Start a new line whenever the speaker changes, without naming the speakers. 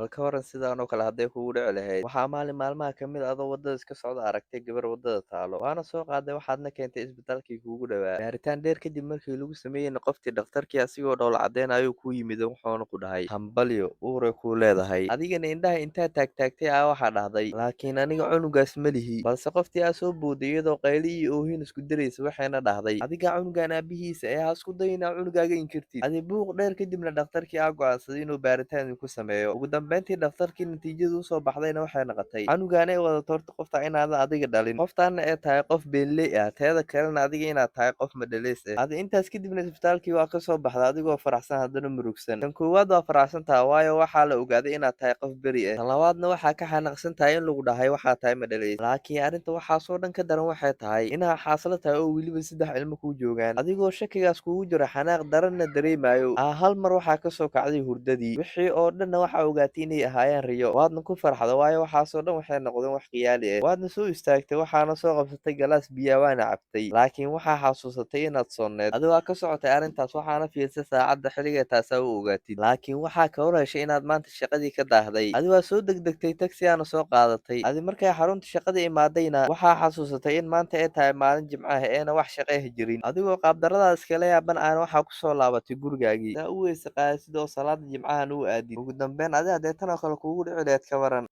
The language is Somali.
Bal ka waran sidaan oo kale hadday kugu dhici lahayd? Waxaa maalin maalmaha ka mid adoo waddada iska socda aragtay gabar waddada taalo, waana soo qaaday, waxaadna keentay isbitaalkii kuugu dhowaa. Baaritaan dheer kadib markii lagu sameeyeyna qoftii, dhakhtarkii asigoo dhoola cadeynayo kuu yimid, wuxuuna ku dhahay: "Hambalyo, uuray kuu leedahay." Adigana indhaha intaa taagtaagtay aa waxaa dhahday: "Laakiin aniga cunugaas ma lihi." Balse qoftii aa soo booday iyadoo qayli iyo oohin isku diraysa, waxayna dhahday: "Adigaa cunugan aabihiisa ee, ha isku dayin inaa cunugaaga inkirtid." Adi buuq dheer kadibna dhakhtarkii aa go'aansaday inuu baaritaan idinku sameeyo. Ugu dambeyntii dhakhtarkii natiijadu usoo baxdayna waxay noqotay canugan ay wadato horta qofta inaadan adiga dhalin, qoftaana ay tahay qof beenley ah, teeda kalena adiga inaad tahay qof madhaleys ah. Adi intaas kadibna isbitaalkii waa kasoo baxda adigoo faraxsan haddana murugsan. Tan koowaad, waa faraxsan tahay, waayo waxaa la ogaaday inaad tahay qof beri ah. Tan labaadna, waxaa ka xanaaqsan tahay in lagu dhahay waxaa tahay madhaleys. Laakiin arrinta waxaasoo dhan ka daran waxay tahay inaa xaaslo tahay oo weliba saddex ilmo kuu joogaan. Adigoo shakigaas kugu jiro, xanaaq daranna dareemayo, aa hal mar waxaa kasoo kacday hurdadii. Wixii oo dhanna waxaa ogaatay inay ahaayeen riyo, waadna ku farxda, waayo waxaasoo dhan waxay noqdeen wax khiyaali ah. Waadna soo istaagtay, waxaana soo qabsatay galaas biyaa, waana cabtay, laakiin waxaa xasuusatay inaad soonneed. Adi waa ka socotay arrintaas, waxaana fiirsay saacadda xilliga taasaa u ogaatid, laakiin waxaa ka hor heshay inaad maanta shaqadii ka daahday. Adi waa soo degdegtay, tagsiyaana soo qaadatay. Adi markay xarunta shaqada imaadayna waxaa xasuusatay in maanta ay tahay maalin Jimco ah eena wax shaqeeh jirin. Adigoo qaabdaradaas iskala yaaban aana waxaa kusoo laabatay gurigaagii saa u weyse qaadasid oo salaada Jimcahan u aadid. Ugu dambeyn, adi haddee tan oo kale kuugu dhici lahayd, ka waran?